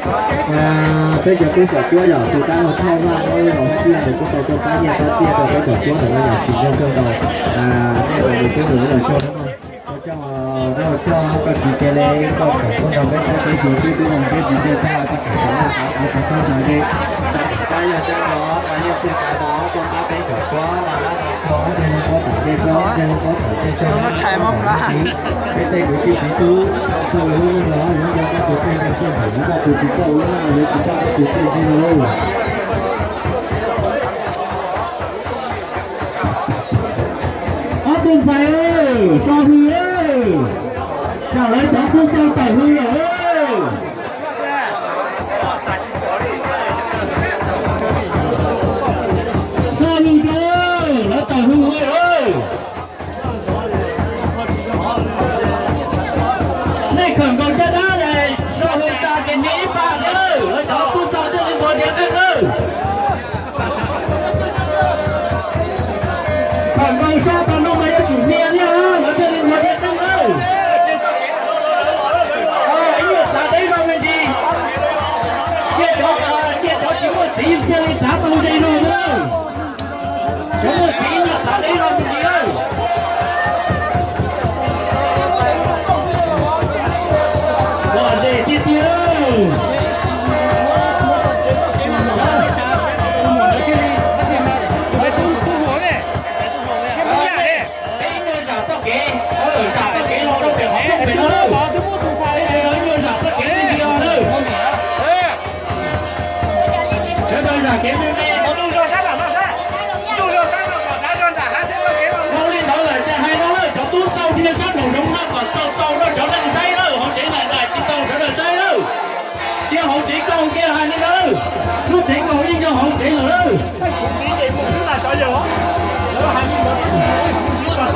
Peb cov tub xom cuab yog tus tab ua thauj vaj no los tiag nws kuj tau tuaj pab nyiaj pab txiaj rau peb xom cuab ntawm no yog tsis yog kawg nkaus nej los tus tub nws los tau. Ua tsaug, ua tsaug koj tsis cia li koj tseem tuaj nrog peb saib kev tsis tub tub zoo peb tsis cia tag koj tseem sawv los xav tau txog txog tag li. Tab yog tseeb no, yog tsis tas no tuaj pab peb xom cuab los lab tau txog, ntseeg lub pob tawm tej tsob, ntseeg lub pob tawm tej tsob, peb tej kwv tij txiv tub, txog lwm lub neej los yuav nco koj tus kheej, txog lwm koj tus tsis txawj ua lub neej yuav tsis txawj koj tus kheej li lauj. Ob tug ntxhais, so hwm, tsam lawv cov tub xauj tawm hwm lawm. So hwm rau lawv tawm hwm hwm lawm. Nej khawm nkaus caj dab, so hwm tas ces nias ib pab lawm, lawv cov tub xauj thiaj li ntuas tiav qeej lawm. Khawm nkaus so tau no mas yuav tsum nias thiab, lawv thiaj li ntuas tiav qeej lawm. Ib nyuag xav deb zog me ntsis, cia cov, cia cov tsis muaj txiv thiaj li xav tau ze zog na. Cov muaj txiv ib nyuag xav deb zog me ntsis lawm. Los ze tiag tiag. Peb ib nyuag zam txoj kev, zam txoj kev los rau pem qhov rooj pem no lawm. Peb ib nyuag zam txoj kev me ntsis os lawm. Sawv daws zam kev me me. Ua li ntawd lawm ces hais no lawm, cov tub xauj thiaj sab nraum zoov no kom txaus txaus rau cov neeg saib lawm, hauv tsev daim daim tsis txaus sawv daws saib lawm. Cia hauv tsev kaus kiag hais li ntawd, lub tsev kaus yeej yog hauv tsev lawm lawm.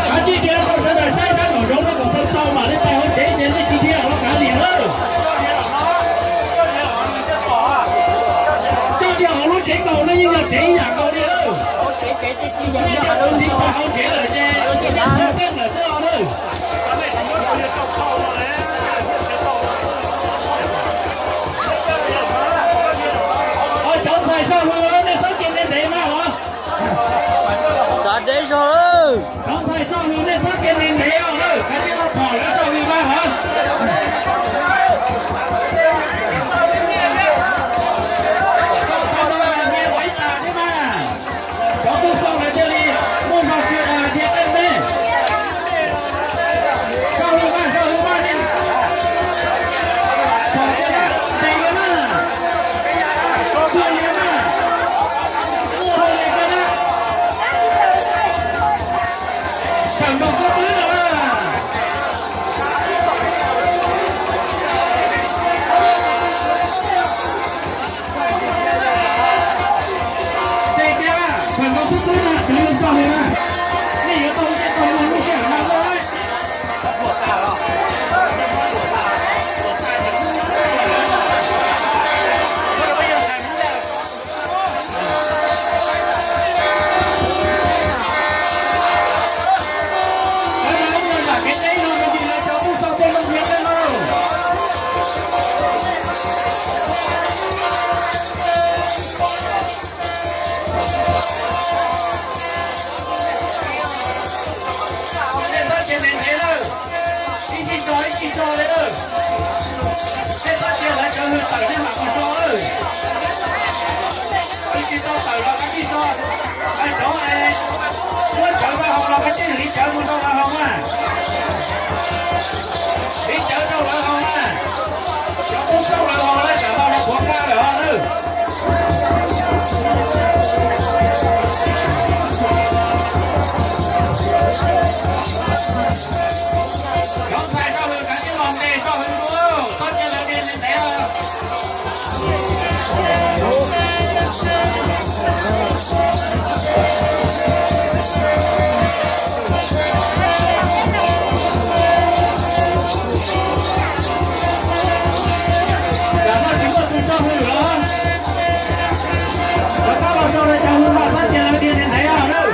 Kav tsij cia rau sawv daws saib sab nraum zoov no kom txaus txaus mam li pais hauv tsev ces nej tsis dhia los kav liam lawm. Coj cia hauv lub tsev kaus no yeej yog tsev ib yam nkaus li lawm. Cia rau txiv pais hauv tsev lawm ces txaus txaus lawm xwb os lawm. Cov ntxhais soj hwm nej txhob cia ntev ntev mas los. Cov ntxhais soj hwm nej txhob cia ntev ntev os lawm, kav tsij los phom lawv soj hwm mas os. Cov tub xauj lawv thiaj li muaj zog dhia qeej me. Soj hwm mas, soj hwm mas, phom tias ntev li mas, tuag li mas, tuag li mas. Khawm nkaus xub pwb no na. Ces tias khawm nkaus xub pwb no, kwv tij soj hwm na, nej yuav tau ntiaj teb no lub sij hawm no lawm. Nej txhob cia ntev ntev lawm, ib sij tso ib sij tso li lawm. Nej txhob cia lawv cov hwm tawm nej mam mus so lawm. Ib sij tso tawm los kav tsij so, cov muab cawv vaj haus los kav tsij hliv cawv mus rau vaj haus mas. Hliv cawv rau lawv haus mas. Cov tub xauj lawv haus lawv tsam no lawv puav nqa lawm os nawb. Cov ntxhais soj hwm kav tsij los ntes soj hwm dua, txhob cia lawv ntes ntev ntev os. Tam no tsis muaj tus soj hwm los, rov qab los sau lawv cov hwm mas txhob cia lawv ntes ntev ntev os nawb.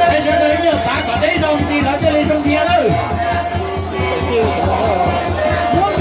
Peb sawv daws ib nyuag xav kom deb zog ntsis lawv thiaj li zoo dhia lawm. Muab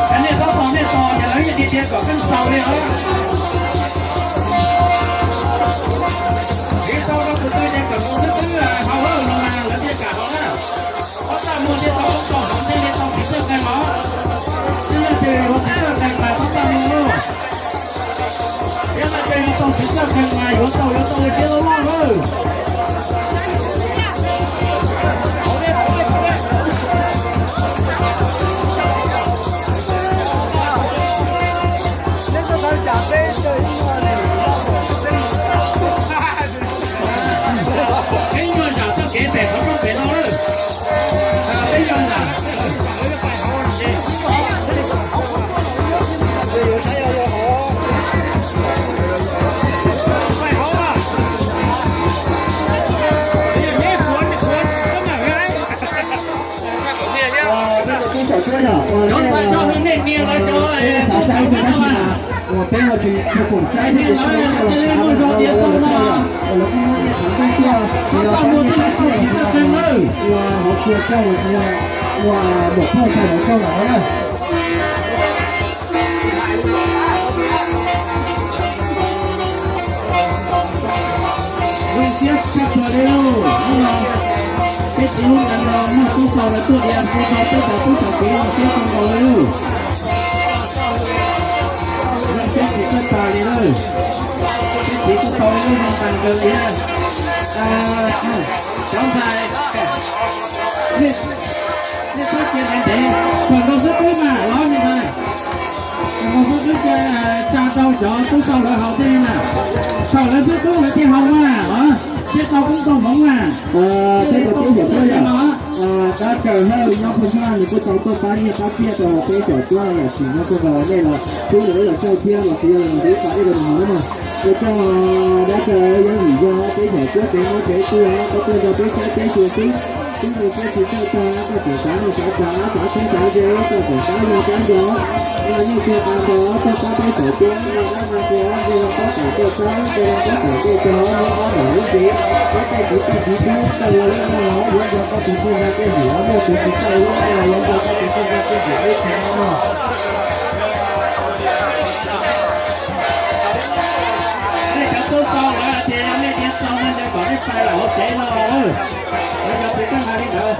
Yog nej txhob tos nej tos ces lawv yeej tias kom kheej xaus li os. Tsis tau rau tus twg ces kom tus xib hwb haus los mas lawv thiaj kam haus na. Txhob txaj muag thiaj tau koob tau hmoov thiaj li tau txiv txawj qees os. Twb yog tias yuav txiv txawj qees mas txhob txaj muag lauj. Yog hais tias yuav tau txiv txawj qees mas yuav tau yuav tau li tiab loj loj lawm. Peb nyuag zam txoj kev pem qhov rooj pem no lawm. Peb nyuag zam. Cov ntxhais tso hauv nej nias los cov tub txhais tab mas. Uas peb ho tsis tshua koom saib thiab tsis tshua los xav rau lawv, uas lawv kuj muaj ib qhov ntuj tuaj, ces los saib nej saib thiaj li no, uas hauv tsia tsaug los sis yog uas npam phauj tsaug hauv tsaug lawm na. Zoo siab tshaj plaws li lauj, hnub no peb txiv lub ntawd no muaj tub xaus lawv tuaj dias pub rau peb cov tub cov kiv, zoo siab kawg nkaus li lauj. Zoo siab tsis txawj tas li lauj. Peb txiv tuaj tau ib lub zoo tas nkaus li. Cov ntxhais, nej txhob cia ntev ntev, kom nkaus xib hwb mas los me ntxhais. Kom nkaus xib hwb cia tsa rau cov tub xaus lawv haus thiaj li mas. Thaum lawv xib hwb lawv thiaj haus mas os, thiaj tau koob tau hmoov mas. Peb cov tub cov kiv, dab Kaws Hawj nyob Phooj Xaj nws kuj tau tuaj pab nyiaj pab txiaj rau peb cov cuab los sis nyob tuaj rau nej los pub lawv los txawj thiab los sis yog los ntiv tas ib rau nws na. Ua tsaug dab Kaws, yeej vim yog peb cov cuab kev mob kev tuag peb tuaj nrog peb saib peb xyuas xwb. Tub mus peb tsis txawj tag, koj tseem xav mus xav tsav, xav tub xav ze, koj tseem xav zoo xav nco. Yog yeej tiag tas nrog koj pab peb cov cuab, yog dab Kaws Hawj zoo pab tawm tuaj txhawb, zoo pab tawm tuaj txog, muab ob nram lub ntiv, peb tej kwv tij kwv tij tub txawj ua lub neej los yuav nrog koj tus txij nkawm tej hum, muaj tus tsis txawj ua los yuav nrog koj tus txij nkawm tej hum ib txhis no. Nej cov tub tau lawm tias yog nej tiav tau no ces kom nej pais lawm hauv tsev no lawm. Lawv cov txiv txawj hais li ntawd.